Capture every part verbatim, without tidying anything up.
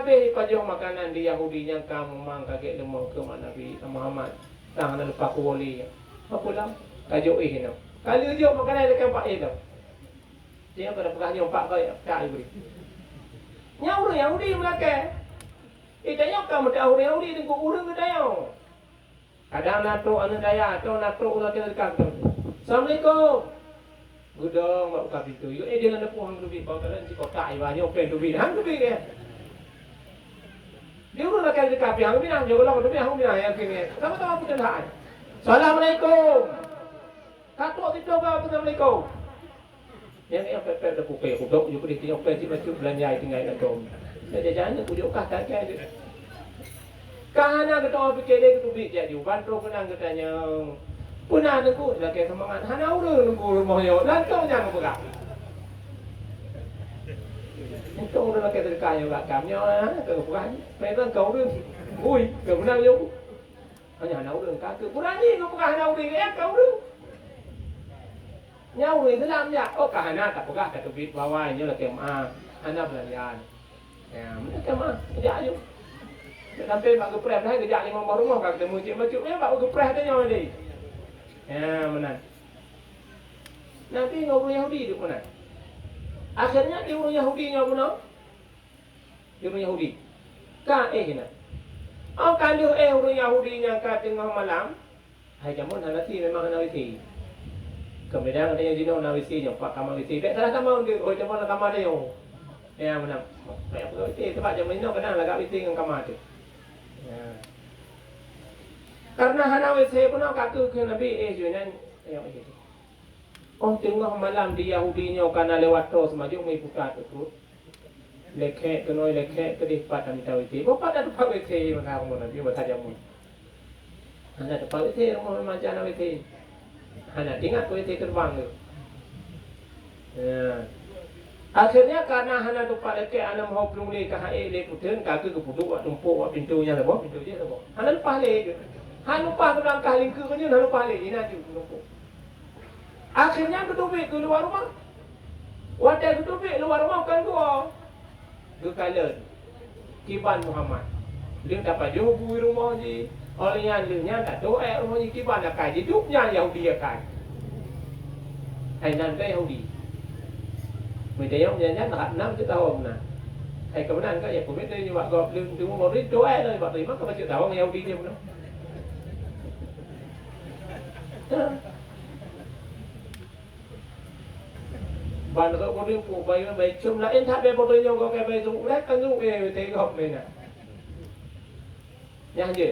habéh jipajoh makanan di Yahudi nyang ka meumang ka gét leumo keu umat Nabi Muhammad. Tang na lupa kuwoli. Apa lam? Ka jok éh nyoe. Ka lheueh jok makanan ilakée bak éh nyoe. Dia pada peugah nyoe empat kali, tak diberi. Nyang ureuëng Yahudi meulakée. Eh, tanyoe ka meuta ureuëng Yahudi deungon ureuëng geutanyoe. Kadang na trok aneuëk daya, atau na trok ureuëng lakée dekat. "Assalamualaikum." Geudong bak buka pintu. Yo, eh, dia na depan hang teubiet, bak jalan si kotak iba nyoe pen teubiet. Hang teubiet, eh. Dia ureuëng lakée dekat, hang binah, nyoe golom teubiet, hang binah, ya, kini. Sama-sama pun dah. "Assalamualaikum." Ka trok pintu ka, "Assalamualaikum." Nyang, nyang pet-pet dah pukée, kudok ju pedih tinyok pet cit bacut beulanja tinggai lam dom. Dah jajan nyan kujok kah that kai. Ka hana geutanyoe pike lé geuteubiet jak ju, ban troh keunang geutanyong. Peue na Teungku, lakée seumangat. Hana ureuëng Teungku rumoh nyoe, lantong nyang geupeugah. Untung ureuëng lakée seudeukah nyoe bak kam nyoe, hana ka geupeugah. Memang ka ureuëng. Ui, ka beunang nyoe. Hanya hana ureuëng ka keu. Beurani geupeugah hana ureuëng, eh, ka ureuëng. Nyan ureuëng Islam jak. Oh, ka hana tapeugah, tateubiet bawai nyoe lakée meu'ah. Hana beulanja. Ya, meunan lakée meu'ah. Jak aju. Sampai bak geupreh, dah geujak limong boh rumoh ka geuteumu cit bacut. Ya, bak geupreh tanyoe tadi. Ya, meunan. Nabi ngon ureuëng Yahudi duek meunan. Akhirnya di ureuëng Yahudi nyoe bunoe. Di ureuëng Yahudi. Ka éh nyan. Oh, ka lheueh éh ureuëng Yahudi nyang ka teungoh malam. Hai jameun hana si, memang hana W C. Keumudian geutanyoe jinoe na W C nyoe, pat kama W C. Bèk salah kama, oh, jameun na kama tanyoe. Ya, meunan. Bèk peugah W C, sebab jameun jinoe kadang lagak W C ngon kama teuh. Ya. Karena hana W C pun ka keu Nabi, eh, jeuet nyan, ayo, eh. Oh, teungoh malam di Yahudi nyoe ka na lewat troh seumajok meuputa teukot. Leukhek keunoe, leukhek keudeh, pat tamita W C. Boh pat na teumpat W C masa rumoh Nabi, masa jameun. Hana teumpat W C, rumoh memang hana W C. Hana teuingat W C teubang tu. Ya. Akhirnya, karena hana teumpat leukhek, hana meuho plueng lé ka hai lé puteun, ka keu geupeuduek bak tumpok bak pintoe nyan saboh, pintoe jih saboh. Hana leupah lé. Hana leupah keudangkah lingkeue nyan, hana leupah lé. Inan ju tumpok. Akhirnya geuteubiet keu luwa rumoh. Watée geuteubiet luwa rumoh kon geuwoe. Geukalon. Kiban Muhammad. Lheueh tapajoh bui rumoh jih, óh lheueh nyan, lheueh nyan tatoh ék rumoh jih kiban akai jiduek nyan Yahudi akai. Hai nan ka Yahudi. Meutanyong nyan-nyan rhot nam cit tahom na. Hai keumeunang ka ya peumét dari nibak gob lheueh teuma baru toh ék nibak terima ka bacut tahom Yahudi dia pun. Ban rot bodi pu bayu bai cum laén that bai bodi nyoe gok kai bai zuk lé kan zuk eh tengok mena. Nyah je.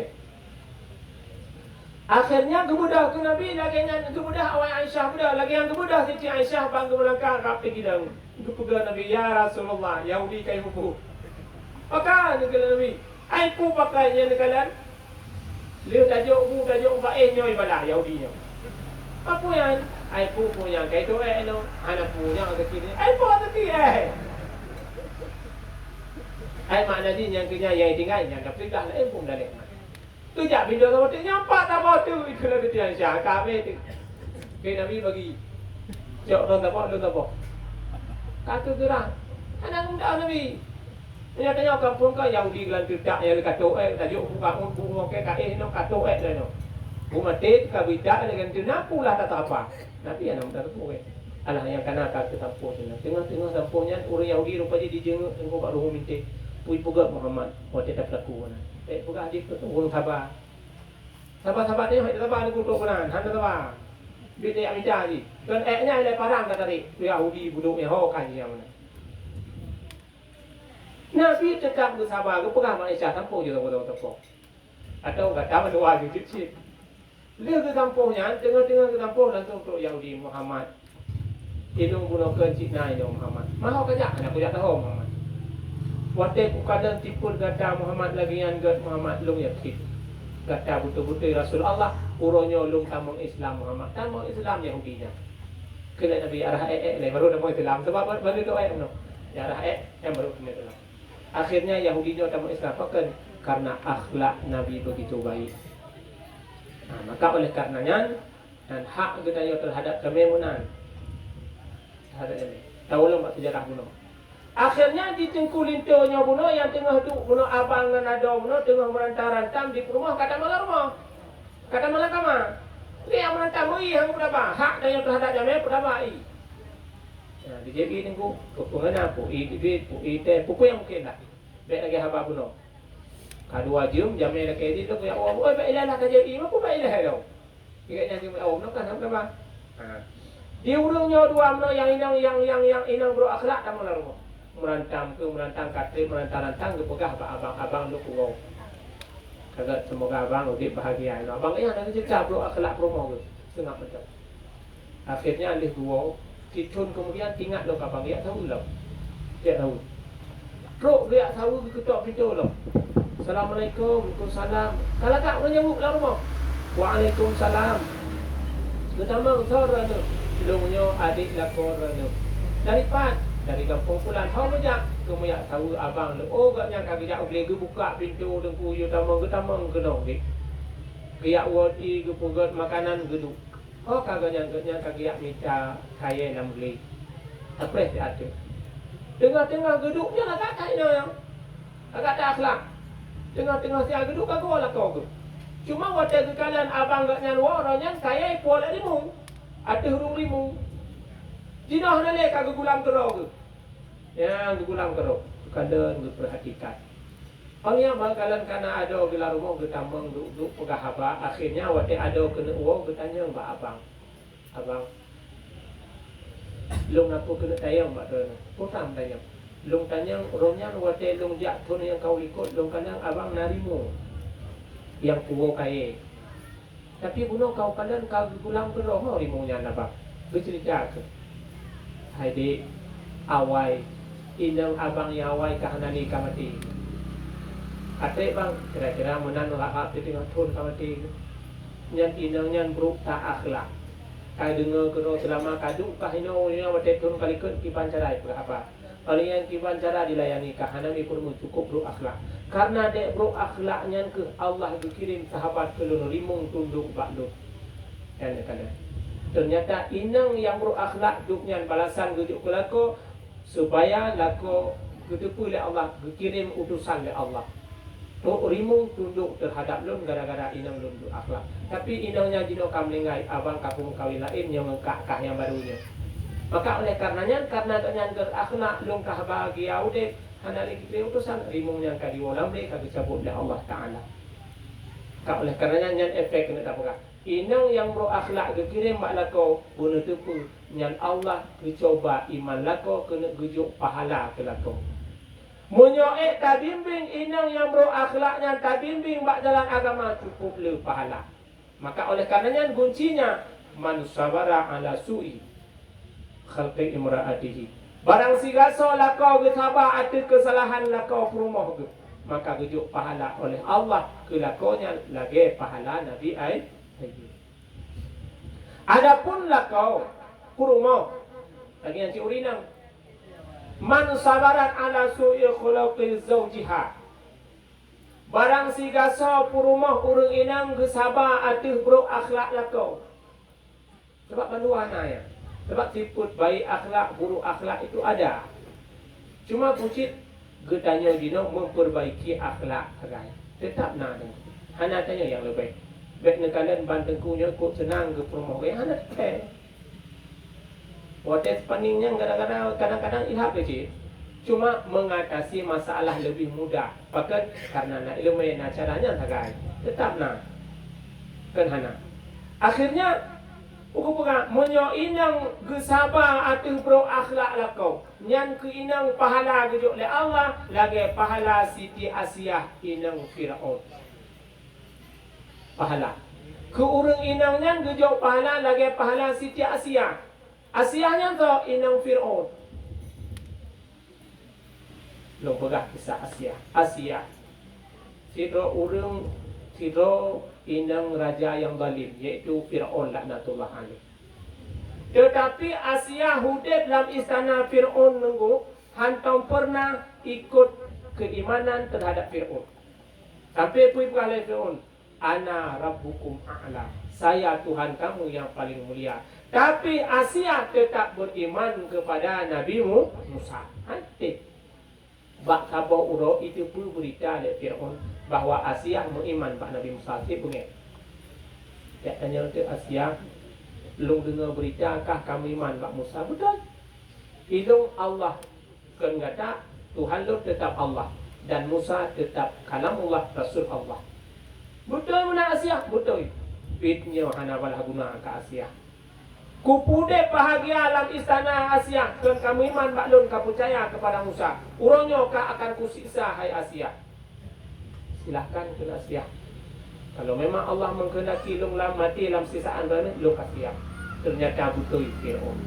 Akhirnya geubeudôh keu Nabi lagée nyan geubeudôh awai Aisyah beudôh lagée nyang geubeudôh Siti Aisyah ban geumeulangkah rab teugidang. Geupeugah Nabi, "Ya Rasulullah, Yahudi kai mubu." Maka neukalon Nabi, "Ai pu pakai nyang neukalon?" Lheueh tajok bu, tajok bak éh nyoe ibalah Yahudi nyoe. Apa nyan? Ai pu pu nyang kai tu éh nyoe. Hana pu nyang rezeki ni. Ai pu rezeki éh. Ai makna jih nyang keu nyan nyang tinggai nyang ka peugah laén pun dalek. Keu jak pintoe saboh teuk nyampak saboh teuk itu lagée tiang sya ka habéh teuk. Keu Nabi bagi. Cok lôn saboh, lôn saboh. Ka keu geurang. Hana geudak Nabi. Meunyoe tanyoe kampung ka Yahudi geulanteue tak nyang leuka toh ék, tajok buka ngon bu ngon kée ka éh nyoe ka toh ék lé nyoe. Bu maté ka bita lé geulanteue na pula tatapa. Nabi hana meutateupeue. Alah nyang kana ka teutampoh sinan. Teungoh-teungoh tampoh nyan ureuëng Yahudi rupa jih jijeungeuk teungku bak rumoh minté. Pui peugah Muhammad watée tapeulaku na. Ék peugah jih keu ureuëng saba. Saba-saba nyoe hana saba teungku trok keunan, hana saba. Duit tajak mita jih. Kon ék nyan ilée parang ka tarék. Yahudi budok nyan ho ka jih nyang meunan. Nabi teuka beusaba geupeugah bak Isa sampoe jih saboh-saboh teupok. Atawa gata mandua jih cit-cit. Lheueh geusampoe nyan, teungoh-teungoh geusampoe langsong trok Yahudi, "Muhammad, inong bunoe keu cit na inong Muhammad. Maho kajak hana kujak taho Muhammad. Watée kukalon sifeuet gata Muhammad lagée nyan gét Muhammad lôn yakin. Gata beutôi-beutôi Rasul Allah, uroe nyoe lôn tamong Islam Muhammad." Tamong Islam Yahudi nyan. Keu lé Nabi arah ék-ék lé baru tamong Islam. Sebab ba-, baru tu ék meunoe. Ya arah ék, nyang baru tamong Islam. Akhirnya Yahudi nyoe tamong Islam. Pakon? Karena akhlak Nabi begitu baik. Nah, maka oleh karena nyan, dan hak geutanyoe terhadap jamé meunan. Terhadap jamé. Taulông bak sejarah bunoe. Akhirnya di Teungku Linto nyoe bunoe nyang teungoh duek bunoe abang ngon adoe bunoe teungoh meuranta-ranta di peurumoh ka tamong lam rumoh. Ka tamong lam kama. Lé nyang meuranta meu ié han peudaba. Hak tanyoe terhadap jamé peudaba ié. Nah, dijép ié Teungku, peue-peue na, peue ié teubiet, peue ié tée, peue-peue nyang mungken lah. Bék lagée haba bunoe. Ka dua jeuem jamé lakée di lôn kujak woe, "Oi, bék ilée lah ka jép ié, peue bék ilée lôn." Ingat nyan jeuem awai nyoe kan hana meukeubah. Ha. Di ureuëng nyoe dua meunoe nyang inong, nyang, nyang, nyang inong brok akhlak tamong lam rumoh. Meurantang keu meurantang ka trép meurantang-rantang geupeugah bak abang, "Abang lôn kuwoe." Ka gét seumoga abang udép bahagia. Abang nyan hana geucebta brok akhlak peurumoh geuh. Seungab mantong. Akhirnya lheueh geuwoe, sithon keumudian teuingat lom ka abang geujak saweue lom. Geujak saweue. Trok geujak saweue geukeutok pintoe lom. "Assalamualaikum." "Waalaikumsalam." Ka lagak ureuëng nyang lam rumoh. "Waalaikumsalam." "Geutamong soe droeneuh?" "Lôn nyoe adék lakoe droeneuh." "Dari pat?" "Dari gampông pulan." "Ho meujak?" "Keu meujak saweue abang lôn." "Oh, gobnyan ka geujak u glé." Geubuka pintoe Teungku, "Yue tamong." "Geutamong keunoe, Dék." Geujak woe ié, geupeugét makanan, geuduek. Oh, ka gobnyan, gobnyan ka geujak mita kayée lam glé. Tapreh siat teuk. Teungoh-teungoh geuduek nyan lagak that inoe nyang. Lagak that akhlak. Teungoh-teungoh siat geuduek ka geuwoe lakoe geuh. Cuma watée geukalon abang gobnyan woe, roh nyan kayée puwoe lé rimueng. Ateueh rhueng rimueng. Jinoe hana lé ka geugulam keudroe geuh. Nyang geugulam keudroe. Geukalon geupeurhatikan. Awak nyan ban kalon kana adoe geuh lam rumoh geutamong duek-duek peugah haba, akhirnya watée adoe keuneuk woe geutanyong bak abang, "Abang, lôn nakeuh keuneuk tanyong bak droeneuh." "Peue tam tanyong?" "Lôn tanyong, roh nyan watée lôn jak thon nyang ka u likot, lôn kalon abang na rimueng nyang puwoe kayée." Tapi bunoe ka u kalon ka geugulam keudroe ho rimueng nyan abang. Geuceurita keuh. "Hai dék, awai, inong abang nyang awai ka hana lé ka maté." "Ka trép bang, kira-kira meunan rab-rab teungoh thon ka maté." "Nyan inong nyan brok that akhlak. Ka deungoe keudroe seulama ka duek kah inoe nyoe watée thon ka likot kiban cara ipeugah haba." Awak nyan kiban cara dilayani ka hana meupurumoh cukôp brok akhlak. Karena dék brok akhlak nyan keuh Allah geukirém sahabat keu lôn rimueng tundok bak lôn. Nyan kana. Teunyata inong nyang brok akhlak duek nyan balasan geujok keu lakoe supaya lakoe Geuteupeue lé Allah, geukirém utosan lé Allah. Trok rimueng tundok teuhadap lôn gara-gara inong lôn beuakhlak. Tapi inong nyan jinoe ka meuninggai, abang ka peumeukawen laén nyoe ngon kah-kah nyang barô nyoe. Maka oleh karena nyan, karena gobnyan geurakhlak lôn ka bahagia udép, hana lé geukirém utosan, rimueng nyan ka jiwoe lam lé ka geucabot lé Allah Taala. Ka oleh karena nyan, nyan efek keuneuk tapeugah. Inong nyang brok akhlak geukirém bak lakoe, beuneuteupeu nyan Allah geucoba iman lakoe keuneuk geujok pahala keu lakoe. Meunyoe ék tabimbéng inong nyang brok akhlak nyan tabimbéng bak jalan agama, cukup le pahala. Maka oleh karena nyan guncinya, "Man sabara ala su'i khalqi imra'atihi." Barang sigasoe lakoe geusaba ateueh keusalahan lakoe peurumoh geuh, maka geujok pahala oleh Allah keu lakoe nyan lagée pahala Nabi Ay-, Ayub. Adapun lakoe peurumoh, lagée nyang cit ureueng inong, "Man sabarat ala su'i khuluqi zaujiha." Barang sigasoe peurumoh ureueng inong geusaba ateueh brok akhlak lakoe. Sabab bandua na nyan. Sabab sifeuet baik akhlak, buruk akhlak itu ada. Cuma peucit geutanyoe jinoe memperbaiki akhlak sagai. Tetap na teungku. Hana tanyoe nyang leubeh. Bék neukalon ban teungku nyoe kok seunang geupeurumoh gaya hana teuntèe. Watèe spanning nyan kadang-kadang, kadang-kadang ilham keucil. Cuma mengatasi masalah lebih mudah. Pakon? Karena na ileumèe, na cara nyan sagai. Tetap na. Kan hana. Akhirnya, Uku peugah, meunyoe inong geusaba ateueh brok akhlak lakoe, nyan keu inong pahala geujok lé Allah lagèe pahala Siti Asiah inong Firaun. Pahala. Keu ureueng inong nyan geujok pahala lagèe pahala Siti Asiah. Asiah nyan soe? Inong Firaun. Lôn peugah kisah Asiah. Asiah, sidroe ureueng, sidroe inong raja nyang zalim, yaitu Firaun laknatullah alaih. Teutapi Asiah udép lam istana Firaun nunggu, hantom peureunah ikot keuimanan teuhadap Firaun. Sampai peue peugah lé Firaun, "Ana rabbukum a'la." Saya Tuhan kamu yang paling mulia. Tapi Asiah tetap beriman kepada Nabi Mu-, Musa. Até. Bak saboh uroe iteupeue beurita lé Firaun bahwa Asiah meuiman bak Nabi Musa. Cit beungèh. Jak tanyong teuk Asiah, "Lôn deungoe beurita kah ka meuiman bak Musa?" "Beutôi. Ilôn Allah." Kheun gata, Tuhan lôn teutap Allah, dan Musa teutap kalamullah, rasul Allah. Beutôi meunan Asiah? Beutôi. Pih nyoe hana balaih guna keu Asiah. Kupeudeh bahagia lam istana Asiah, kheun ka meuiman bak lôn, ka peucaya keupada Musa. Uroe nyoe ka akan kusiksa, hai Asiah. Silahkan kheun Asiah. Kalau memang Allah menghendaki lôn lam maté lam siksaan droeneuh, lôn ka siap. Ternyata beutôi Firaun.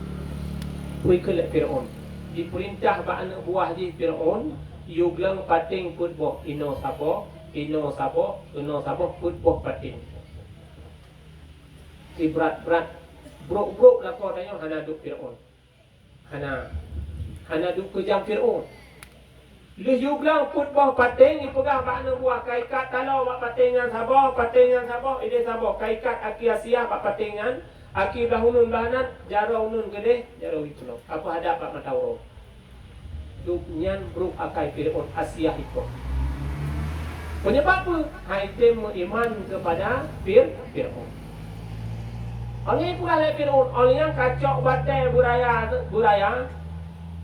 Peue kheun lé Firaun? Dipeurintah bak aneuk buah jih Firaun, yue gleng paténg peuet boh, inoe saboh, inoe saboh, inoe saboh, peuet boh paténg. Sibrat-brat, brok-brok lakoe tanyoe hana duek Firaun. Hana, hana duek keujam Firaun. Lheueh yue gleng peuet boh paténg, ipeugah bak aneuk buah, "Ka ikat taloe bak paténg nyan saboh, paténg nyan saboh, idéh saboh. Ka ikat aki Asiah bak paténg nyan, aki blah uneun blah nan, jaroe uneun keudéh, jaroe ipeunoh." Ka peuhadap bak mata uroe. Duek nyan brok akai Firaun, Asiah ikoh. Peunyeubab peue? Hai tem meuiman keupada Fir-, Firaun. Óh lheueh peugah lé Firaun, óh lheueh nyan ka cok batèe beuraya, beuraya,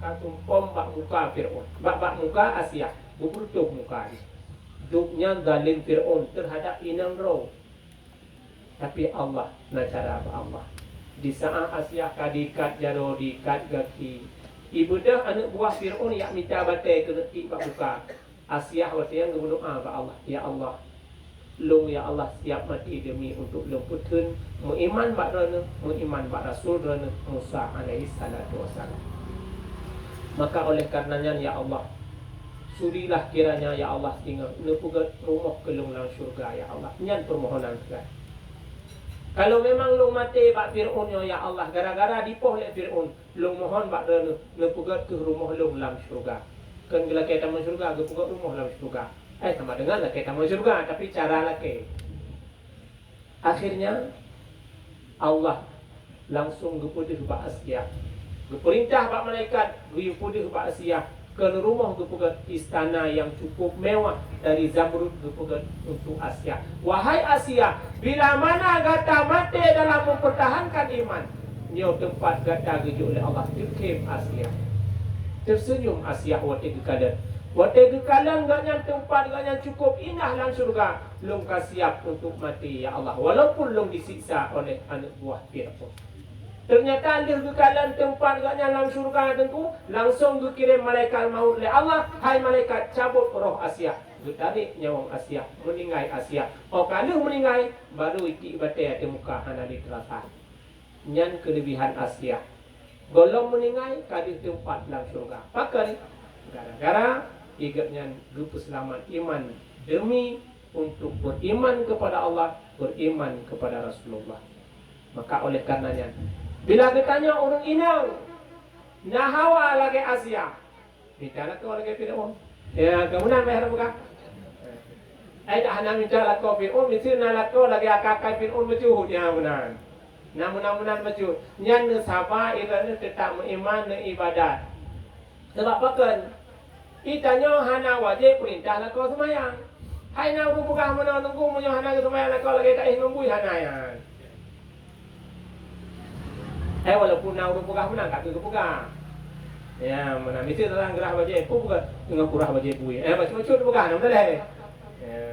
ka tumpom bak muka Firaun, bak, bak muka Asiah, beubeureutoh muka jih. Duek nyan zalem Firaun teuhadap inong droe. Tapi Allah, na cara bak Allah. Di saát Asiah ka diikat jaroe, diikat gaki, ibeudôh aneuk buah Firaun jak mita batèe keuneuk tiek bak muka. Asiah watèe nyan geumeudoá bak Allah, "Ya Allah, lôn, ya Allah, siap maté demi untuk lôn peutheun meuiman bak Droeneuh, meuiman bak Rasul Droeneuh, Musa alaihissalatu wassalam. Maka oleh karena nyan, ya Allah, sudilah kiranya, ya Allah, singoh neupeugèt rumoh keu lôn lam syeuruga, ya Allah." Nyan peumohonan geuh. "Kalau memang lôn maté bak Firaun nyoe, ya Allah, gara-gara dipoh lé Firaun, lôn mohon bak Droeneuh neupeugèt kheueh rumoh lôn lam syeuruga." Kheun geulakèe tamong syeuruga, geupeugèt rumoh lam syeuruga. Eh, sama dengan lakèe tamong syeuruga, tapi cara lakèe. Akhirnya, Allah langsung geupeudeuh bak Asiah. Geupeurintah bak malaikat, geuyue peudeuh bak Asiah. Keu rumoh geupeugét istana nyang cukup mewah, dari zamrud geupeugét untuk Asia. Wahai Asia, bila mana gata maté dalam mempertahankan iman, nyoe teumpat gata geujok lé Allah, teukhém Asia. Teuseunyum Asia watée geukalon. Watée geukalon gobnyan teumpat gobnyan cukup indah lam syeuruga, lôn ka siap untuk maté, ya Allah, walaupun lôn disiksa oleh aneuk buah Firaun. Teunyata lheueh geukalon teumpat gobnyan lam syeuruga teungku, langsong geukirém malaikat maut lé Allah, "Hai malaikat, cabot roh Asia." Geutarek nyawöng Asia, meuninggai Asia. Óh ka lheueh meuninggai, baru itiek batée ateueh muka hana lé teurasa. Nyan keuleubihan Asia. Gohlom meuninggai ka deuh teumpat lam syeuruga. Pakon? Gara-gara gobnyan geupeuseulamat iman deumi untuk beriman kepada Allah, beriman kepada Rasulullah. Maka oleh karena nyan, bila geutanyoe ureuëng inong na hawa lagée Asia, mita lakoe lagée Firaun. Ya, kemudian meh bukan? Eh, dak hana mita lakoe Firaun, mesti na lakoe lagée akai-akai Firaun bacut, ya, meunan. Na meunan-meunan bacut. Nyan neusaba, ibarat neuh teutap meuiman, neuibadat. Sabab pakon? Geutanyoe hana wajéb peurintah lakoe seumayang. Hai na ureuëng peugah meunan teungku, meunyoe hana geuseumayang lakoe lagée taéh ngon bui, hana nyan. Eh, walaupun na ureuëng peugah meunan, ka kheueh geupeugah. Ya, meunan miseue seurang geurah bajée, peue peugah teungoh kurah bajée bui. Eh, bacut-bacut peugah, na meunan lé. Ya.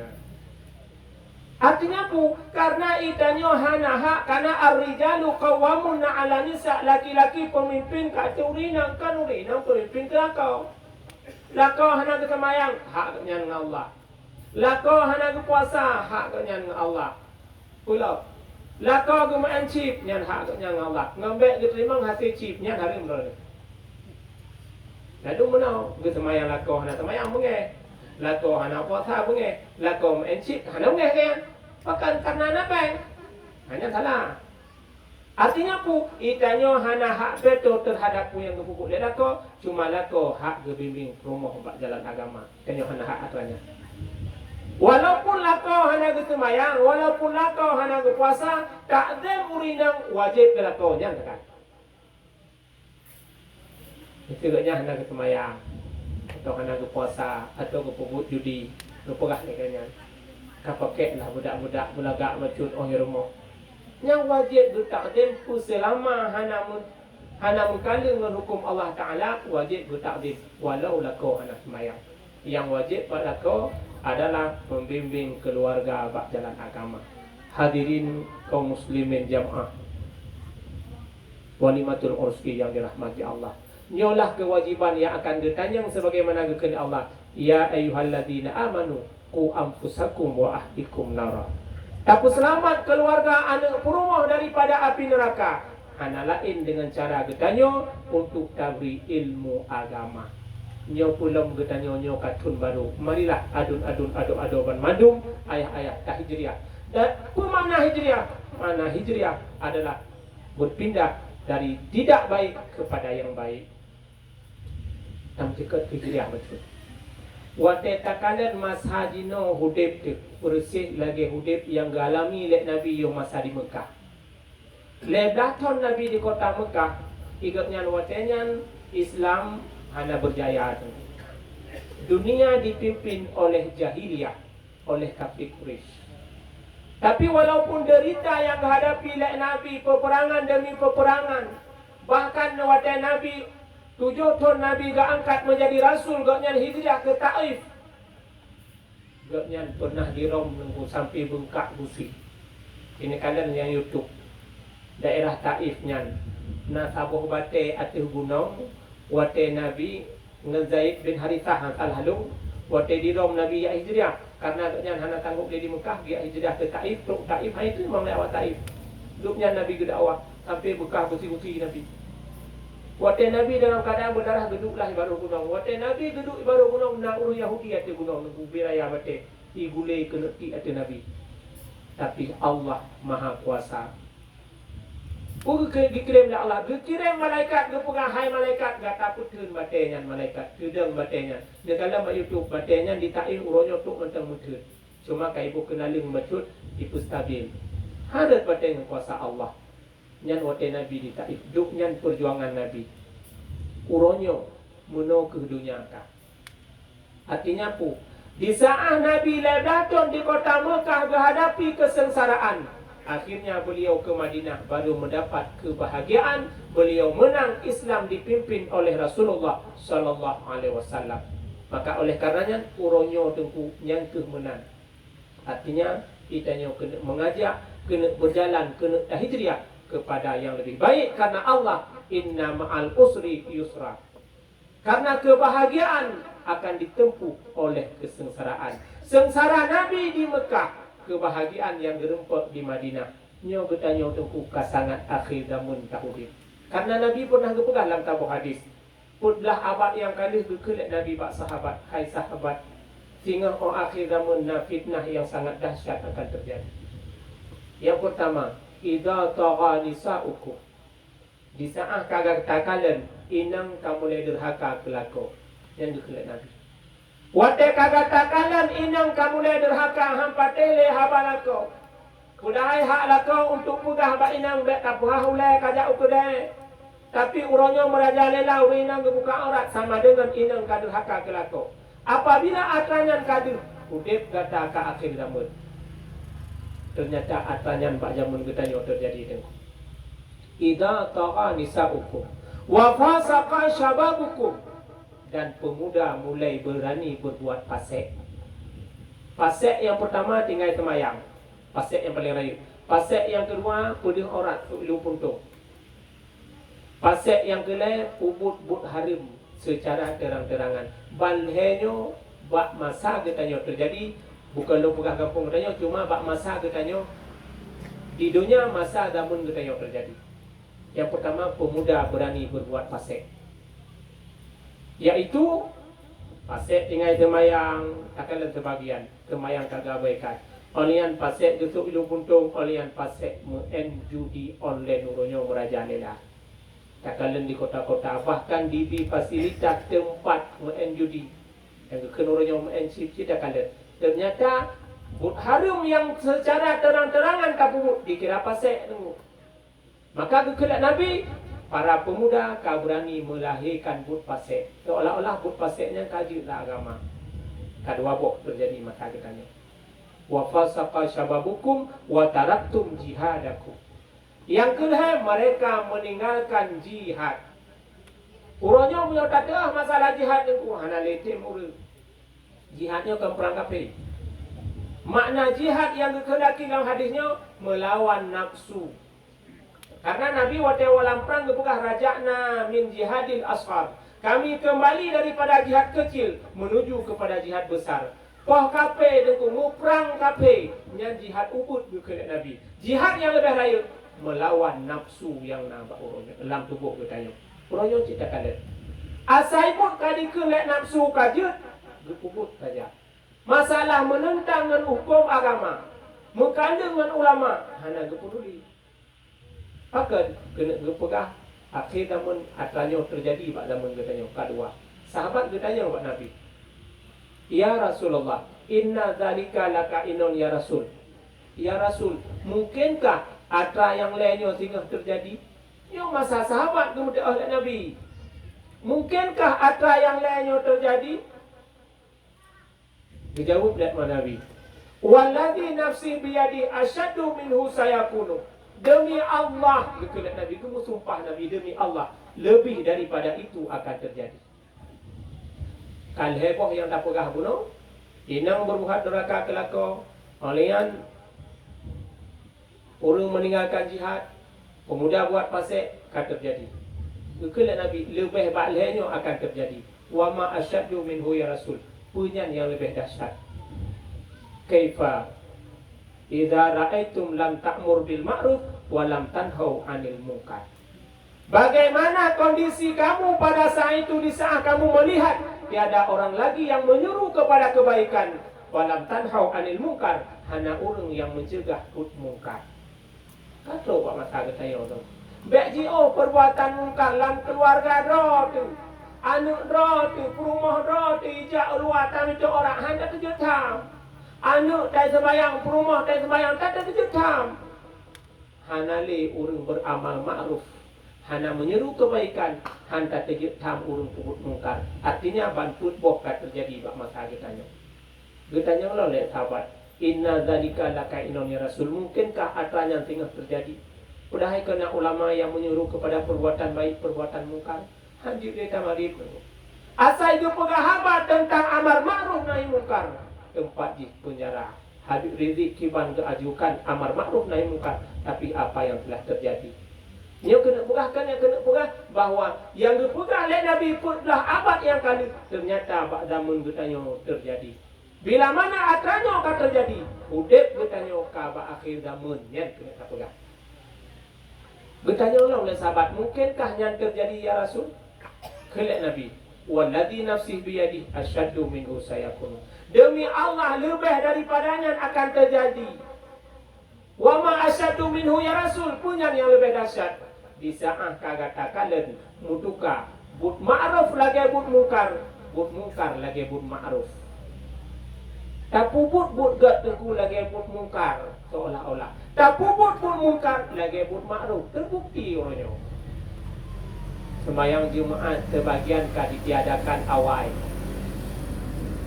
Artinya peue? Karena geutanyoe hana hak, karena ar-rijalu qawwamuna 'alan nisa, laki-laki peumimpin keu ateueh ureuëng inong, kon ureuëng inong peumimpin keu lakoe. Lakoe hana geuseumayang, hak nyan ngon Allah. Lakoe hana geupuasa, hak geuh nyan ngon Allah. Peulom. Lakoe geumeu'en chip, nyan hak geuh nyan ngon Allah. Ngon bék geuteurimong hasé chip, nyan hareuem droeneuh. Ladôm meunoe, geuseumayang lakoe hana seumayang beungéh. Lakoe hana puasa beungéh. Lakoe meu'en chip hana beungéh geuh nyan. Pakon? Karena na péng. Hana salah. Artinya peue? Geutanyoe hana hak veto teuhadap peue nyang geupeubuet lé lakoe, cuma lakoe hak geubimbéng peurumoh bak jalan agama. Geutanyoe hana hak atra nyan. Walaupun lakoe hana geuseumayang, walaupun lakoe hana geupuasa, takzim ureuëng inong wajéb keu lakoe nyan, kan? Miseue gobnyan hana geuseumayang, atau hana geupuasa, atau geupeubuet judi, geupeugah lagée nyan, ka pakeklah budak-budak beulagak bacut óh i rumoh. Nyang wajéb geutakzim peuseulama hana meu-, hana meukaleueng ngon huköm Allah Taala, wajéb geutakzim walau lakoe hana seumayang. Nyang wajéb bak lakoe adalah membimbing keuluwarga bak jalan agama. Hadirin kaum muslimin jamaah walimatul ursi nyang dirahmati Allah, nyoe lah keuwajéban nyang akan geutanyong, sebagaimana geukheun Allah, "Ya ayyuhalladzina amanu qu anfusakum wa ahlikum nara." Tapeuseulamat keuluwarga aneuk peurumoh daripada api neuraka. Hana laén deungon cara geutanyoe untuk tabri ilmu agama. Nyoe peulom geutanyoe nyoe ka thon barô. Marilah adun-adun adoe-adoe banmandum, ayah-ayah, tahijriah. Dan peue makna hijriah? Makna hijriah adalah berpindah dari tidak baik kepada yang baik. Tam ceukeut hijriah bacut. Watée takalon masa jinoe udeb teuh, peureuséh lagée udeb nyang geualami lé Nabi yoh masa di Meukah. Lhée blaih thon Nabi di kota Meukah, i gobnyan watée nyan Islam hana beujaya. Dunia dipimpin oleh jahiliyah, oleh kafé Quraisy. Tapi walaupun deurita nyang geuhadapi lé Nabi, peupeurangan demi peupeurangan, bahkan watée Nabi, tujoh thon Nabi geuangkat meujadi rasul, gobnyan hijrah keu Taif. Gobnyan peunah di Rom nunggu sampoe beungkak gusi. Ini kalian nyang YouTube. Daerah Taif nyan na saboh batée ateueh gunong, watée Nabi ngon Zaid bin Harithah, han salah lôn, watée di Rom Nabi jak hijrah, karena gobnyan hana tanggôp lé di Meukah, geujak hijrah keu Taif, trok Taif, hai teurimong lé awak Taif. Gobnyan Nabi geudakwah, sampoe beukah gusi-gusi Nabi. Watée Nabi dalam keuadaan beudarah, geuduek lah i barôh gunong. Watée Nabi geuduek i barôh gunong, na ureuëng Yahudi ateueh gunong, neubri raya batée, igulée keuneuk tiek ateueh Nabi. Tapi Allah Maha Kuasa. Peue geukirém lé Allah? Geukirém malaikat, geupeugah, "Hai malaikat, gata peutheun batée nyan, malaikat, teudong batée nyan." Neukalon bak YouTube, batée nyan di Taif uroe nyoe trok mantong meutheun. Cuma ka iboh keunaléng bacut, ipeustabil. Hareuet batée ngon kuasa Allah. Nyan watée Nabi di Taif, duek nyan peujuangan Nabi. Uroe nyoe, Meunoe kheueh donya ka. Artinya peue? Di saat Nabi lhèe blaih thôn di kota Meukah geuhadapi keuseungsaraan, akhirnya beliau ke Madinah baru mendapat kebahagiaan, beliau menang, Islam dipimpin oleh Rasulullah sallallahu alaihi wasallam. Maka oleh karenanya, uroe nyoe Teungku nyang kheueh meunan. Artinya, kita nyoe keuneuk mengajak, keuneuk berjalan, keuneuk tahijriah kepada yang lebih baik karena Allah, "Inna ma'al usri yusra." Karena kebahagiaan akan ditempuh oleh kesengsaraan. Sengsara Nabi di Mekah, kebahagiaan yang geureumpok di Madinah. Nyoe geutanyoe Teungku ka sangat akhé zaman taudeb. Karena Nabi pernah geupeugah lam saboh hadis, peuet blaih abad nyang ka lheueh geukheun lé Nabi bak sahabat, "Hai sahabat, singoh óh akhé zaman na fitnah nyang sangat dahsyat akan teujadi. Nyang peurtama, idza tagha nisa'ukum." Di saát ka gata kalon, inong ka mulai deurhaka keu lakoe. Nyan geukheun lé Nabi. Watée ka gata kalon, inong ka mulai deurhaka, han patéh lé haba lakoe. Padahai hak lakoe untuk peugah bak inong bék tapeuhah ulée ka jak u keudée. Tapi uroe nyoe meurajalela ureuëng inong geubuka aurat sama deungon inong ka deurhaka keu lakoe. Apabila atra nyan ka deuh, udeb gata ka akhé zaman. Teunyata atra nyan bak jamén geutanyoe teujadi, Teungku. "Idza tagha nisa'ukum wa fasaqa syababukum," dan pemuda mulai berani berbuat fasek. Fasek nyang peurtama tinggai seumayang, fasek nyang paleng rayeuk. Fasek nyang keudua peudeuh aurat seuilu puntông. Fasek nyang keulhée peubuet buet hareuem seucara teurang-teurangan. Ban lhée nyoe bak masa geutanyoe teujadi, bukon lôn peugah gampông geutanyoe, cuma bak masa geutanyoe di donya masa zaman geutanyoe teujadi. Nyang peurtama, peumuda beurani beurbuat fasek, yaitu fasek tinggai seumayang, takalon seubagian, seumayang ka geuabaikan. Óh lheueh nyan fasek geusok ilu puntông, óh lheueh nyan fasek meu'en judi online uroe nyoe meurajalela. Takalon di kota-kota, bahkan dibri fasilitas teumpat meu'en judi. Nyang geukheun uroe nyoe meu'en chip cit takalon. Teunyata buet hareuem nyang seucara teurang-teurangan tapeubuet dikira fasek teungku. Maka geukheun lé Nabi, para peumuda ka beurani meulahékan buet fasek, seuolah-olah buet fasek nyan ka jeuet lam agama. Ka dua boh teujadi masa geutanyoe. "Wa fasaqa syababukum wa taraktum jihadakum." Nyang keulhée, mereka meninggalkan jihad. Uroe nyoe meunyoe tateu'oh masalah jihad nyan, hana lé tem ureuëng. Jihad nyoe kon prang kafé. Makna jihad nyang geukheundaki lam hadis nyoe meulawan nafsu. Karena Nabi watée awai lam prang geupeugah, "Raja'na min jihadil ashar." Kami kembali daripada jihad kecil menuju kepada jihad besar. Poh kafé teungku, muprang kafé, nyan jihad ubit geukheun lé Nabi. Jihad nyang leubeh rayeuk meulawan nafsu nyang na bak uroe nyoe lam tuboh geutanyoe. Uroe nyoe cit takalon. Asai buet ka dikheun lé nafsu ka jeuet, geupeubuet saja. Masalah meunentang ngon huköm agama, meukaleueng ngon ulama, hana geupeuduli. Pakon keuneuk geupeugah akhé zaman atra nyoe teujadi bak zaman geutanyoe? Ka dua, sahabat geutanyong bak Nabi, "Ya Rasulullah, inna dzalika lakainun ya Rasul." "Ya Rasul, mungkinkah atra nyang lhée nyoe singoh teujadi?" Nyoe masa sahabat geumeuteupeu lé Nabi, "Mungkinkah atra nyang lhée nyoe teujadi?" Geujaweueb lé Nabi, "Walladzi nafsi biyadihi asyaddu minhu sayakunu." Demi Allah, geukheun lé Nabi, geumeusumpah Nabi, "Demi Allah, leubeh daripada itu akan teujadi." Ka lhée boh nyang tapeugah bunoe, inong beurbuat duraka keu lakoe, óh lheueh nyan ureuëng meuninggalkan jihad, peumuda buat fasek, ka teujadi. Geukheun lé Nabi, "Leubeh bak lhée nyoe akan teujadi." "Wa ma asyaddu minhu ya Rasul." Peue nyan nyang leubeh dahsyat? "Kaifa idza ra'aitum lam ta'mur bil ma'ruf wa lam tanhau 'anil munkar." Bagaimana kondisi kamu pada saat itu, di saat kamu melihat tiada orang lagi yang menyuruh kepada kebaikan, wa lam tanhau 'anil munkar, hana ureuëng nyang meuceugah buet mungkar? Ka trok bak masa geutanyoe nyoe. Bék jiôh peurbuatan mungkar lam keuluwarga droe teuh, aneuëk droe teuh, peurumoh droe teuh, ijak u luwa tameucok urat, hana teujeuet tham. Aneuëk tai seumayang, peurumoh tai seumayang, hana teujeuet tham. Hana lé ureuëng beuramal ma'ruf, hana meunyeru keubaikan, han tateujeuet tham ureuëng peubuet mungkar. Artinya, ban peuet boh ka teujadi bak masa geutanyoe. Geutanyong lom lé sahabat, "Inna dzalika lakainun ya Rasul, mungkinkah atra nyan singoh teujadi?" Padahai keu na ulama nyang meunyeru keupada peubuatan baik, peubuatan mungkar. Han jeuet lé tamadit. Asai geupeugah haba teuntang amar makruf nahi mungkar, teumpat jih peunjara. Habib Rizik kiban geuajukan amar makruf nahi mungkar, tapi apa yang telah terjadi? Nyoe keuneuk peugah, kan nyoe keuneuk peugah bahwa nyang geupeugah lé Nabi peuet blaih abad nyang ka lheueh, teunyata bak zameun geutanyoe teujadi. Bila mana atra nyoe ka teujadi, udeb geutanyoe ka bak akhé zameun, nyan keuneuk tapeugah. Geutanyong lom lé sahabat, "Mungkinkah nyan teujadi, ya Rasul?" Kheun lé Nabi, "Walladzi nafsi biyadihi asyaddu minhu sayakunu." Demi Allah, leubeh daripada nyan akan teujadi. "Wa ma asyaddu minhu, ya Rasul?" Peue nyan nyang leubeh dahsyat? Di saát ka gata kalon meutuka buet makruf lagée buet mungkar, buet mungkar lagée buet makruf. Tapeubuet buet gét teungku lagée buet mungkar, seolah-olah tapeubuet buet mungkar lagée buet makruf. Teubukti uroe nyoe. Seumayang Jumaat seubagian ka ditiadakan awai.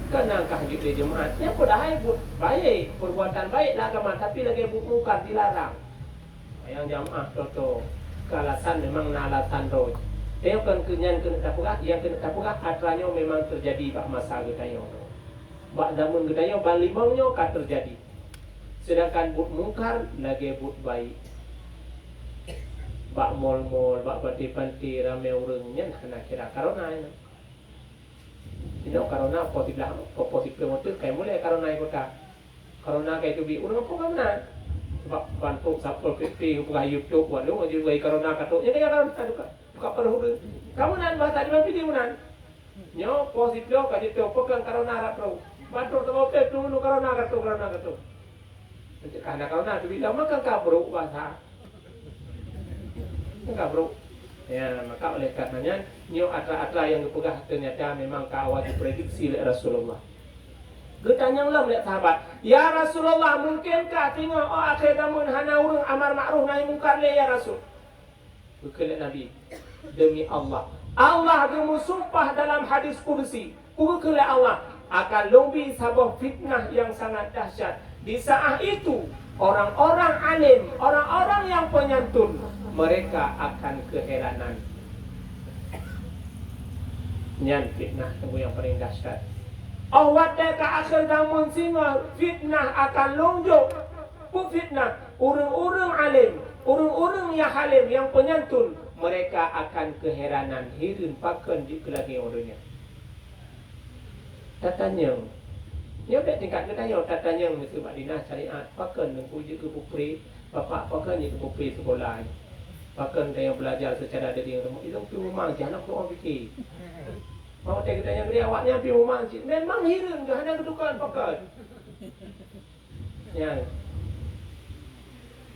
Keunan kah jeuet lé Jumaat. Nyan padahai buet baik, perbuatan baik lam agama, tapi lagée buet mungkar dilarang. Seumayang jamaah toto, keu alasan memang na alasan droe. Tanyoe kon keu nyan keuneuk tapeugah, nyang keuneuk tapeugah atra nyoe memang teujadi bak masa geutanyoe. Bak zameun geutanyoe ban limong nyoe ka teujadi. Seudangkan buet mungkar lagée buet baik. Bak mol-mol, bak panti-panti ramé ureuëng, nyan hana kira karona nyan. Inoe karona po siblah, po, po siplôh moto kai mulai karona di kota. Karona kai teubiet ureuëng po ka meunan. Sebab bantuk Satpol P P, buka YouTube, waduh, aju gai karona katok. Nyan kaya karona tu ka, buka peureuh ureuëng. Ka meunan bahasa di Bangkili meunan. Nyoe po siplôh ka jitôh, peukong karona rap rôh. Bantuk Satpol P P tu meunan karona katok, karona katok. Ka hana karona tu bila maka ka brok bahasa. Ka brok. Ya, maka oleh karena nyan, nyoe atra-atra nyang geupeugah ternyata memang ka awai diprediksi lé Rasulullah. Geutanyong lom lé sahabat, "Ya Rasulullah, mungkinkah singoh 'oh akhé zameun hana ureuëng amar makruf nahi mungkar lé, ya Rasul?" Geukheun lé Nabi, "Demi Allah, Allah geumeusumpah dalam hadis kudusi, geukheun lé Allah, 'Akan lôn bi saboh fitnah nyang sangat dahsyat. Di saat itu, orang-orang alim, orang-orang nyang penyantun, mereka akan keheranan.'" Nyan fitnah teungku nyang paleng dahsyat. 'Oh watée ka akhé zameun singoh fitnah akan lôn jok. Peue fitnah? Ureuëng-ureuëng alim, ureuëng-ureuëng nyang alim, nyang penyantun, mereka akan keheranan, hireuen pakon jeuet keu lagée ureuëng nyan. Tatanyong. Nyoe bék tingkat geutanyoe, tatanyong miseue bak dinas syariat, pakon teungku jeuet keu peupré, bapak pakon jeuet keu peupré sikola nyoe. Pakon tanyoe beulajar seucara deudieng rumoh, ilong pi mumang jih hana keupeue pike. Mau watée geutanyoe bri awak nyan pi mumang cit, memang hireuen geuh hana geutukan pakon. Nyan.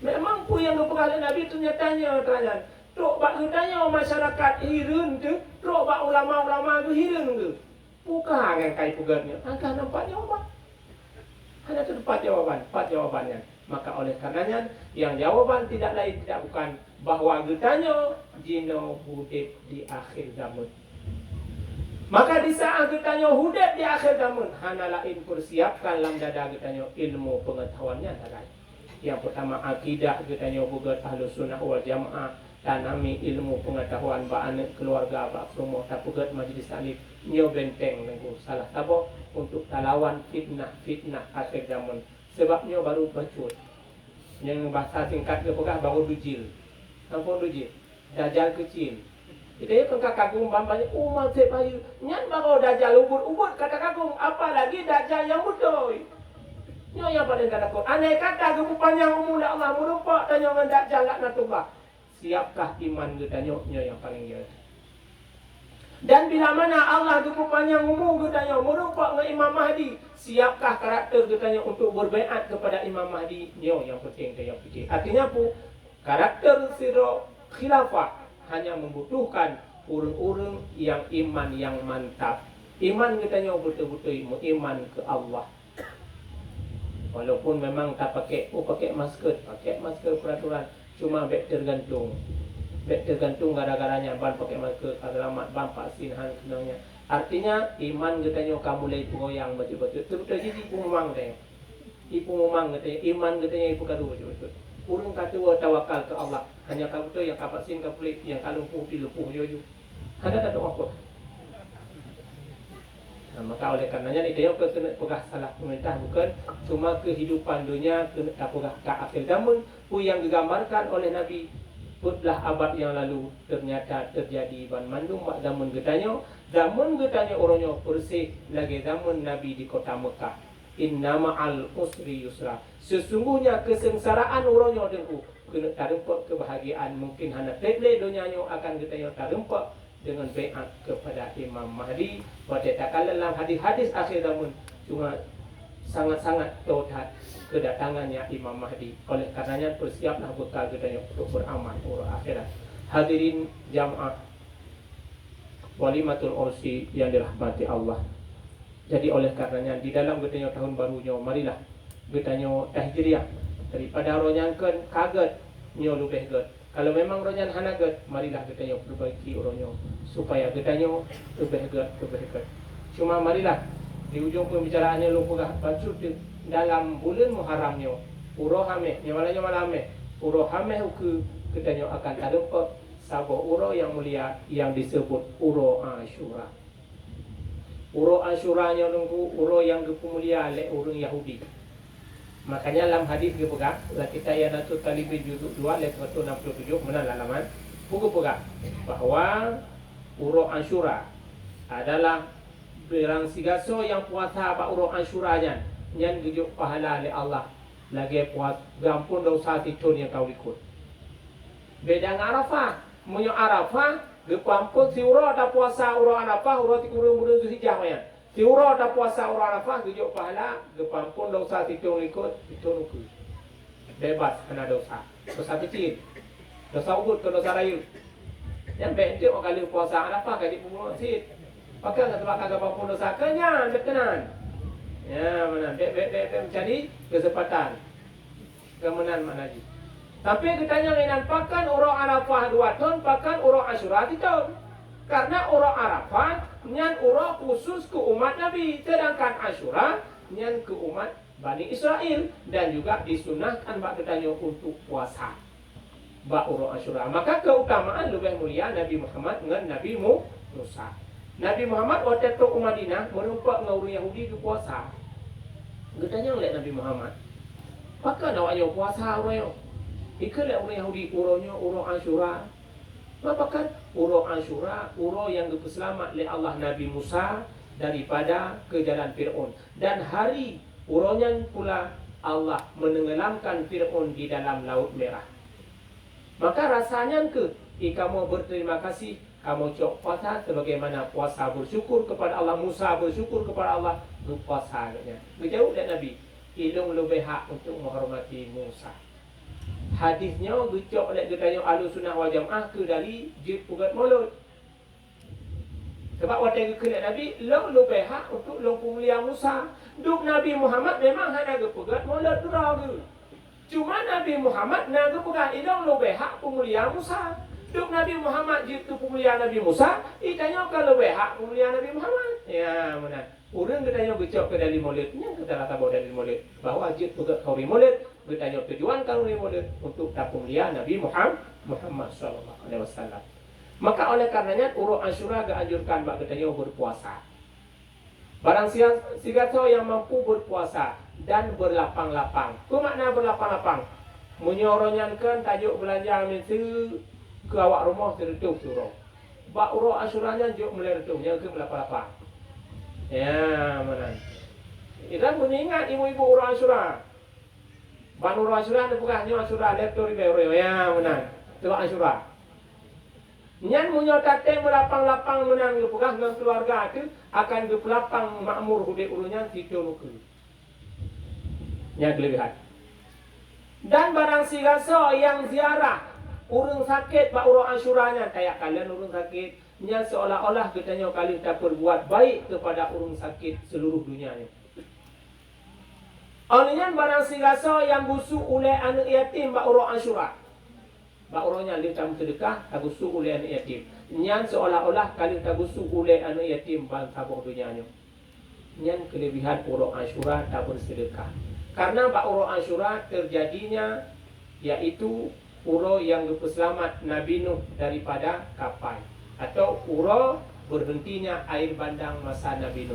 Memang peue nyang geupeugah lé Nabi tu nyata nyoe, teuma nyan. Trok bak geutanyoe masyarakat hireuen teuh, trok bak ulama-ulama geuh hireuen geuh. Peue ka ngon kai peugét nyoe, angkah nampak jawaban. Hana teupat jawaban, pat jawaban nyan. Maka oleh karena nyan, nyang jawaban tidak lain tidak bukan bahwa geutanyoe jinoe udeb di akhé zameun. Maka di saat geutanyoe udeb di akhé zameun, hana laén peusiapkan lam dada geutanyoe ilmu peungeutahuan nyan sagai. Nyang peutama, akidah geutanyoe beugét Ahlus Sunnah wal Jamaah, tanami ilmu peungeutahuan bak aneuëk keuluwarga, bak peurumoh, tapeugét majlis taklim. Nyoe benteng teungku salah saboh untuk talawan fitnah-fitnah akhé zameun. Sabab nyoe barô bacut. Nyang bahasa singkat geupeugah barô dujil. Sampôn dujil. Dajal keucil. Geutanyoe kan ka kagum ban banyak, "Oh, maté bayeue." Nyan barô dajal ubit-ubit ka takagum, apalagi dajal nyang beutôi. Nyoe nyang paleng tatakot. Andai kata geupeupanyang umu lé Allah, meurumpok tanyoe ngon dajal laknatullah. Siapkah iman geutanyoe? Nyoe nyang paleng jeuet. Dan bila mana Allah geupeupanyang umu geutanyoe, meurumpok ngon Imam Mahdi, siapkah karakter geutanyoe untuk berbaiat kepada Imam Mahdi? Nyoe nyang penting tanyoe pikir. Artinya peue? Karakter sidroe khilafah hanya membutuhkan ureuëng-ureuëng nyang iman nyang mantap. Iman geutanyoe beutôi-beutôi meuiman keu Allah. Walaupun memang tapakai, oh, pakai masker, pakai masker peraturan, cuma bék tergantung. Bék teugantung gara-gara nyan ban pakai masker, ka seulamat, ban vaksin, han keunong nyan. Artinya, iman geutanyoe ka mulai peugoyang bacut-bacut. Teubeutôi jih ipeumumang geutanyoe. Ipeumumang geutanyoe, iman geutanyoe ipeukaru bacut-bacut. Ureuëng ka tuwoe tawakal keu Allah, hanya ka beutôi nyang ka vaksin ka puléh, nyang ka lumpuh pi lumpuh laju-laju. Hana tatu'oh pun. Nah, maka oleh karenanya, geutanyoe keuneuk peugah salah pemerintah bukan, cuma kehidupan dunia keuneuk tapeugah ka akhir zaman, peue nyang geugambarkan oleh Nabi peuet blaih abad nyang lalu ternyata terjadi banmandum bak zaman geutanyoe. Zaman geutanyoe uroe nyoe persis lagée zaman Nabi di kota Mekah. Inna ma'al usri yusra. Sesungguhnya kesengsaraan uroe nyoe Teungku keuneuk tareumpok keubahagiaan. Mungkin hana treb lé donya nyoe akan geutanyoe tareumpok deungon baiat keupada Imam Mahdi. Watée takalon lam hadis-hadis akhé zaman, cuma sangat-sangat toe that keudatangannya Imam Mahdi. Oleh karenanya, peusiaplah beukal geutanyoe untuk beuramal uroe akhirat. Hadirin jamaah Walimatul Ursi yang dirahmati Allah. Jadi, oleh karenanya, di dalam geutanyoe tahun baru nyoe, marilah geutanyoe tahijriah. Daripada uroe nyan kheun ka gét, nyoe leubeh gét. Kalau memang uroe nyan hana gét, marilah geutanyoe peubaiki uroe nyoe, supaya geutanyoe leubeh gét, leubeh gét. Cuma marilah, di ujong pembicaraan nyoe lôn peugah bacut teuk, dalam buleuen Muharram nyoe, uroe Hameh, nyoe malam, nyoe malam Hameh, uroe Hameh ukeue geutanyoe akan tareumpok saboh uroe nyang mulia nyang disebut uroe Asyura. Uroe Asyura nyoe Teungku uroe nyang geupeumulia lé ureuëng Yahudi. Makanya lam hadis geupeugah, lam kitab I'anatut Talibin juzuk dua ayat seratus enam puluh tujuh meunan halaman, geupeugah bahwa uroe Asyura adalah barang sigasoe nyang puasa bak uroe Asyura nyan, nyan geujok pahala lé Allah lagée puas-, geuampon desya sithon nyang ka likot. Beda ngon Arafah. Meunyoe Arafah, geupeuampon siuroe tapuasa uroe Arafah, uroe sikureueng buleuen Zulhijjah nyan. Siuroe tapuasa uroe Arafah geujok pahala, geupeuampon desya sithon likot, sithon ukeue. Bebas hana desya. Desya keucil. Desya ubit keu desya rayeuk. Nyan bék enteuk ka lheueh puasa Arafah ka jipeubulong sit. Pakon ka teubak ka geuamphon desya keu nyan, bék keunan. Ya, meunan. Bék, bék, bék, bék meucari keuseumpatan. Keu meunan makna jih. Tapi geutanyoe inan pakon uroe Arafah dua thon, pakon uroe Asyura sithon. Karena uroe Arafah nyan uroe khusus keu umat Nabi, sedangkan Asyura nyan keu umat Bani Israel dan juga disunahkan bak geutanyoe untuk puasa bak uroe Asyura. Maka keutamaan leubeh mulia Nabi Muhammad ngon Nabi Mu-, Musa. Nabi Muhammad watée trok u Madinah meureumpok ngon ureuëng Yahudi geupuasa. Geutanyong lé Nabi Muhammad, "Pakon awaknyoe puasa uroe nyoe?" Ikheun lé ureuëng Yahudi, "Uroe nyoe uroe Asyura." Meupakat uroe Asyura, uroe nyang geupeuseulamat lé Allah Nabi Musa daripada keujalan Fir'aun. Dan hari uroe nyan pula Allah meunenggelamkan Fir'aun di dalam Laut Merah. Maka rasa nyan kheueh, i kamoe beuterima kasih, kamoe cok puasa sebagaimana puasa bersyukur kepada Allah, Musa bersyukur kepada Allah, geupuasa geuhnyan. Geujaweueb lé Nabi, "Ilong leubeh hak untuk menghormati Musa." Hadis nyoe geucok lé geutanyoe Ahlussunnah wal Jamaah keu dari jeuet peugét Molot. Sabab watée geukheun lé Nabi, "Lôn leubeh hak untuk lôn peumulia Musa." Duek Nabi Muhammad memang hana geupeugét Molot droe geuh. Cuma Nabi Muhammad na geupeugah, "Ilong leubeh hak peumulia Musa." Duek Nabi Muhammad jeuet keu peumulia Nabi Musa, geutanyoe ka leubeh hak peumulia Nabi Muhammad. Ya, meunan. Ureuëng geutanyoe geucok keu dalil Molot, nyan keuh salah saboh dalil Molot, bahwa jeuet peugét khanuri Molot, geutanyoe tujuan khanuri Molot untuk tapeumulia Nabi Muham-, Muhammad sallallahu alaihi wasallam. Maka oleh karenanya, uroe Asyura geuanjurkan bak geutanyoe berpuasa. Barang sia-, sigasoe nyang mampu berpuasa dan berlapang-lapang. Peue makna berlapang-lapang? Meunyoe uroe nyan kan tajok beulanja miseue keu awak rumoh sireutôh siuroe. Bak uroe Asyura nyan jok meulée reutôh, nyan keuh meulapang-lapang. Ya, meunan. Iran meungingat ibu-ibu uroe Asyura. Ban uroe Asyura neupeugah nyoe Asyura lhée reutôh ribée ureuëng. Ya, meunan. Teuma Asyura. Nyan meunyoe tatém meulapang-lapang meunan geupeugah ngon keuluwarga teuh akan geupeulapang makmur udeb ureuëng nyan sithon ukeue. Nyan keuleubehan. Dan barang sigasoe nyang ziarah ureuëng sakét bak uroe Asyura nyan, tajak kalon ureuëng sakét, nyan seolah-olah geutanyoe ka lheueh tapeurbuat baik keupada ureuëng sakét seuluruh donya nyoe. Óh lheueh nyan barang sigasoe nyang geusu ulée aneuëk yatim bak uroe Asyura. Bak uroe nyan lheueh tameuseudeukah, tagusok ulée aneuëk yatim. Nyan seolah-olah ka lheueh tagusok ulée aneuëk yatim ban saboh donya nyoe. Nyan keulebihan uroe Asyura tameuseudeukah. Karena bak uroe Asyura teujadinya, yaitu uroe nyang geupeuseulamat Nabi Nuh daripada kapai, atau uroe berhentinya air bandang masa Nabi Nuh.